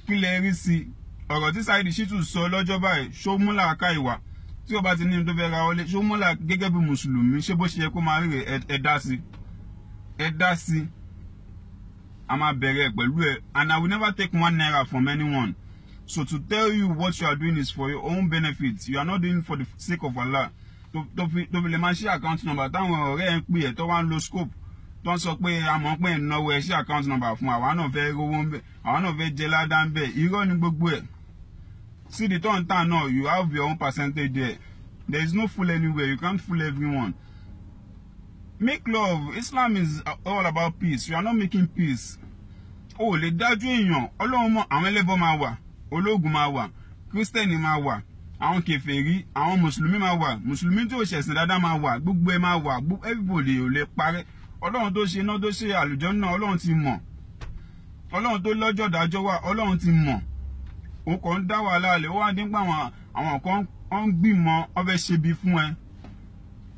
Kí lẹ rí sí ọ̀rọ̀ tí Saheed Shittu sọ lọ́jọ́ báyìí? Ṣó mú làákà ìwà tí ó bá ti ní tó fẹ́ ra wọlé? Ṣó mú là gẹ́gẹ́ bí mùsùlùmí? Ṣé bó ṣe yẹ kó máa rí rè? Ẹ dá sí, ẹ dá sí. A máa bẹ̀rẹ̀ pẹ̀lú ẹ, and I will never take ₦1 from anyone. So to tell you, what you are doing is for your own benefit. You are not doing for the sake of Allah. Tó fi lè máa ṣí account number táwọn ọ̀rẹ́ ẹ̀ ń pè ẹ̀, tó wá ń lo scope, tó ń sọ pé a mọ̀ pé ń náwó, ẹ ṣí account number fún àwa náà, fẹ́ rówó ń bẹ̀, àwa náà fẹ́ jẹ ládàá ń bẹ̀. Irọ́ ni gbogbo ẹ̀. See, the tó ń tà náà, you have your own percentage there. There is no fool anywhere. You can't fool everyone. Make love. Islam is all about peace. You are not making peace. O ò lè dájú èèyàn. Ọlọ́run mọ̀, àwọn ẹlẹ́bọ máa wà, ológun máa wà, kírísítẹ́nì máa wà, àwọn kèfèrí, àwọn mùsùlùmí máa wà, mùsùlùmí tí ò ṣẹ̀sìn dáadáa máa wà, gbogbo ẹ máa wà. Everybody ò lè parẹ́. Ọlọ́run tó ṣe iná, tó ṣe àlùjánnà, Ọlọ́run ti mọ̀. Ọlọ́run tó lọ́jọ́ dájọ́ wà, Ọlọ́run ti mọ̀. Òun kàn ń dá wàhálà lẹ̀. Ó wá dín pé àwọn kan ń gbìmọ̀, wọ́n fẹ́ ṣe bí fún ẹ.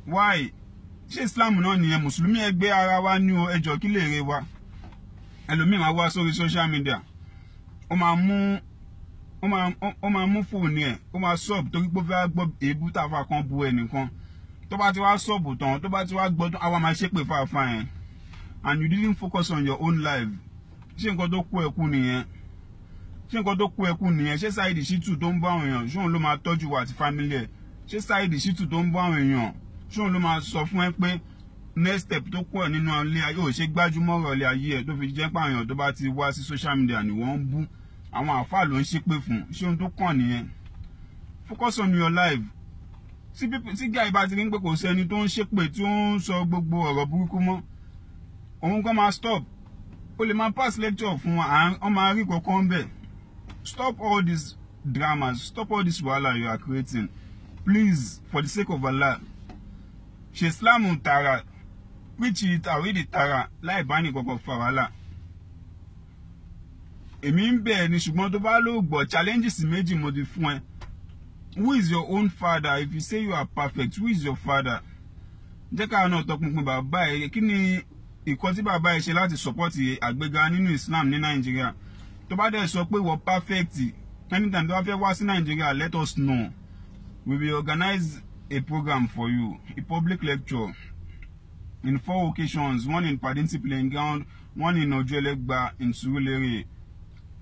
Why? Ṣé Islam náà nìyẹn? Mùsùlùmí ẹgbẹ́ ara wa ní o, ẹjọ́ kí lè re wa. Ẹlòmíì máa wá sórí social media, ó máa mú fóònù ẹ̀, ó máa sub torí pé ó fẹ́ gbọ́ èébú tàfà kan bu ẹnìkan. Tó bá ti wá sub tán, tó bá ti wá gbọ́ tán, àwa máa ṣépè fàáfà yẹn, and you didn't focus on your own life. Ṣé nǹkan tó kú ẹkú nìyẹn? Ṣé nǹkan tó kú ẹkú nìyẹn? Ṣé Saheed Shittu tó ń bá àwọn èèyàn, ṣóun ló máa tọ́jú wa àti family ẹ̀? Ṣé Saheed Shittu tó ń bá àwọn èèyàn, ṣóun ló máa sọ fún ẹ pé next step tó kú ẹ nínú ilé ayé, ò ṣe gbájúmọ́ ọ̀rọ̀ ilé ayé ẹ̀, tó fi jẹ́ pé àwọn èèyàn tó bá ti wá sí social media ni wọ́n ń bú, àwọn àáfàá ló ń ṣépè fún? Ṣé ohun tó kàn nìyẹn? Focus on your life. Tí people, tí guy bá ti rí pé kò sẹ́ni tó ń ṣépè, tí ó ń sọ gbogbo ọ̀rọ̀ burúkú mọ́, òun kan máa stop. Ó lè máa pass lecture fún wa, wọ́n máa rí kankan bẹ́ẹ̀. Stop all these dramas. Stop all this wahala you are creating, please, for the sake of Allah. Ṣe Islam tààrà, preach tàwídì tààrà, láì bá ní kankan fa wàhálà. Èmi ń bẹ̀ ni, ṣùgbọ́n tó bá ló gbọ́, challenges méjì mo ti fún ẹ. Who is your own father? If you say you are perfect, who is your father? Jẹ́ káwọn náà tọpinpin bàbá ẹ. Kí ni ìkọ́ tí bàbá ẹ ṣe láti support àgbéga nínú Islam ní Nàìjíríà? Tó bá dẹ̀ sọ pé wọ́n perfect, anytime tó bá fẹ́ wá sí Nàìjíríà, let us know. We will organize a program for you, a public lecture in four occasions: one in Padinti playing ground, one in Ojuelegba in Surulere,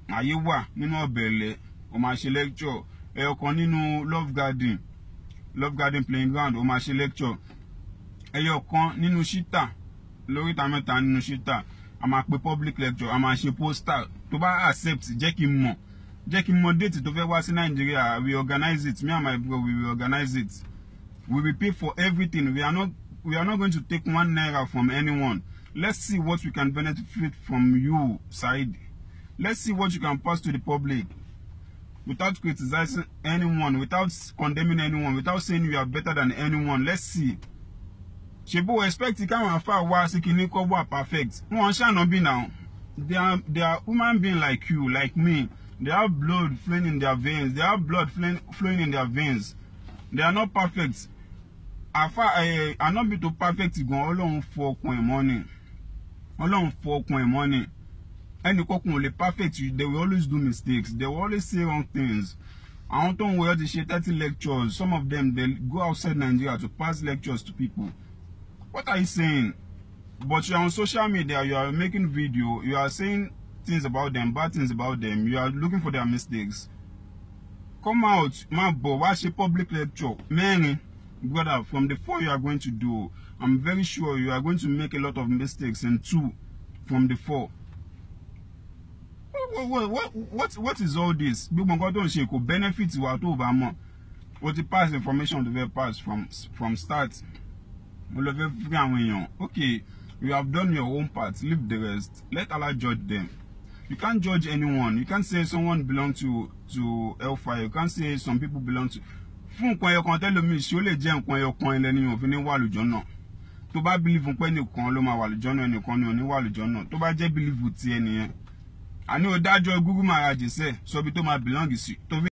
àyè wà nínú Ọ̀bẹ̀lẹ̀, ó máa ṣe lecture, ẹyọ kan nínú Love Garden, Love Garden playing ground, ó máa ṣe lecture, ẹyọ kan nínú Shita, lóríta mẹ́ta nínú Shita. A máa pe public lecture, a máa ṣe poster. Tó bá accept, jẹ́ kí n mọ̀, jẹ́ kí n mọ̀ date tó fẹ́ wá sí Nàìjíríà. We organize it. Me and my bro, we will organize it. We will pay for everything. We are not going to take ₦1 from anyone. Let's see what we can benefit from you, Saheed. Let's see what you can pass to the public without criticizing anyone, without condemning anyone, without saying you are better than anyone. Let's see. Ṣe bó expect káwọn afa wá sí kinní kọ́ wà perfect? Wọn ṣànàbí now. They are human being like you, like me. They have blood flowing in their veins. They have blood flowing in their veins. They are not perfect. Afa ẹ ànábì tó perfect gan, Ọlọ́run fọ ọkàn ẹ̀ mọ́ ni. Ọlọ́run fọ ọkàn ẹ̀ mọ́ ni. Ẹnì kọkùn ò lè perfect. They will always do mistakes. They will always say wrong things. Àwọn tó ń wọ ti ṣe 30 lectures. Some of them, they go outside Nigeria to pass lectures to people. What are you saying? But you are on social media, you are making video, you are saying things about them, bad things about them, you are looking for their mistakes. Come out, má bọ̀ wá ṣe public lecture mẹ́rin. Brother, from the four you are going to do, I'm very sure you are going to make a lot of mistakes in two from the four. What is all this? Gbogbo nǹkan tó ń ṣe kò benefit wa. Tó o bá mọ̀, o ti pass information tó fẹ́ pass from start. Mo lọ fẹ́ fún àwọn èèyàn. Okay, you have done your own part, leave the rest. Let Allah judge them. You can't judge anyone. You can't say someone belong to hellfire. You can't say some people belong to fún nǹkan ẹyọ kan tẹ́lómi ṣé ó lè jẹ́ nǹkan ẹyọ kan ẹlẹ́ni òfin ní wà lùjọ́ náà. Tó bá believe pé ẹnìkan ló máa wà lùjọ́ náà, ẹnìkan ni ò ní wà lùjọ́ náà, tó bá jẹ́ believe ti ẹnìyẹn, àní ó dájọ́ Guru Maharaj sẹ́ sọ bí tó máa belong sí tó fi.